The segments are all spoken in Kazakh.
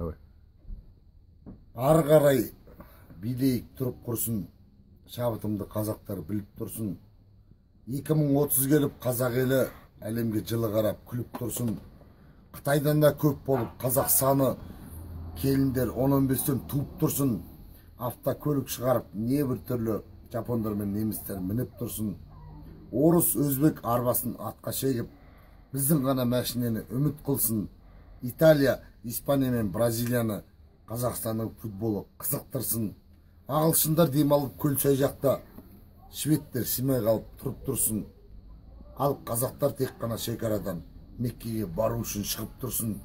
Давай. Ары қарай билейік тұрып құрсын, шабытымды қазақтар біліп тұрсын. 2030 келіп қазақ елі әлемге жылы қарап күліп тұрсын. Қытайдан да көп болып қазақ саны, келіндер 10-15-тен туып тұрсын. Автокөлік шығарып небір түрлі жапондар мен немістер мініп тұрсын. Орыс, өзбек арбасын атқа шегіп, біздің ғана мәшинені үміт қылсын. Италия, Испания мен Бразилияны Қазақстанның футболы қызықтырсын. Ағылшындар демалып Көлсай жақта, шведтер сыймай қалып тұрып тұрсын. Ал қазақтар тек қана шекарадан Меккеге бару үшін шығып тұрсын.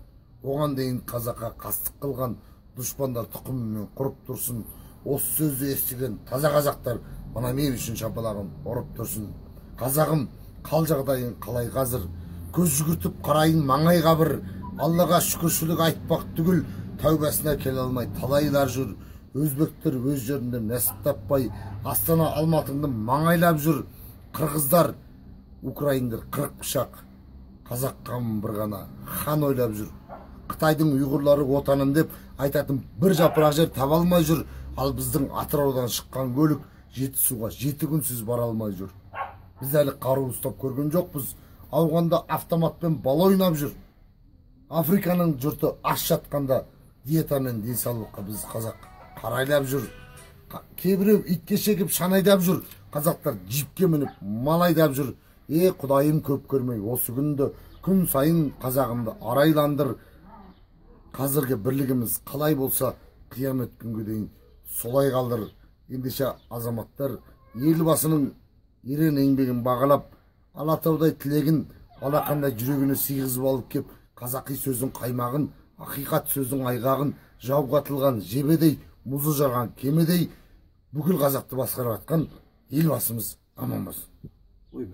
Оған дейін қазаққа қастық қылған дұшпандар тұқымымен құрып тұрсын. Осы сөзді естіген таза қазақтар мына мен үшін шапалағын ұрып тұрсын. Қазағым, қал жағдайың қалай қазір? Көз жүгіртіп қарайын маңайға бір. Аллаға шүкіршілік айтпақ түгіл, тәубасына келе алмай талайлар жүр. Өзбектер өз жерінде нәсіп таппай, Астана, Алматыңды маңайлап жүр. Қырғыздар, украиндар 40 пышақ, қазақ қамын бір ғана хан ойлап жүр. Қытайдың ұйғырлары отаным деп айтатын бір жапырақ жер таба алмай жүр. Ал біздің Атыраудан шыққан көлік Жетісуға 7 күнсіз бара алмай жүр. Біз әлі қару ұстап көрген жоқпыз. Ауғанда автоматпен бала ойнап жүр. Африканың жұрты аш жатқанда диета мен денсаулыққа біз қазақ қарайлап жүр. Кейбіреу итке шегіп шанайдап жүр. Қазақтар джипке мініп мал айдап жүр. Е, Құдайым, көп көрмей осы күнді күн сайын қазағымды арайландыр. Қазіргі бірлігіміз қалай болса, қиямет күнге дейін солай қалдыр. Ендеше, азаматтар, Елбасының ерен еңбегін бағалап, Алатаудай тілегін алақандай жүрегіне сыйғызып алып кеп, қазақи сөздің қаймағын, ақиқат сөздің айғағын, жауға атылған жебедей, мұзы жарған кемедей бүкіл қазақты басқарып жатқан Елбасымыз аман болсын. Ой,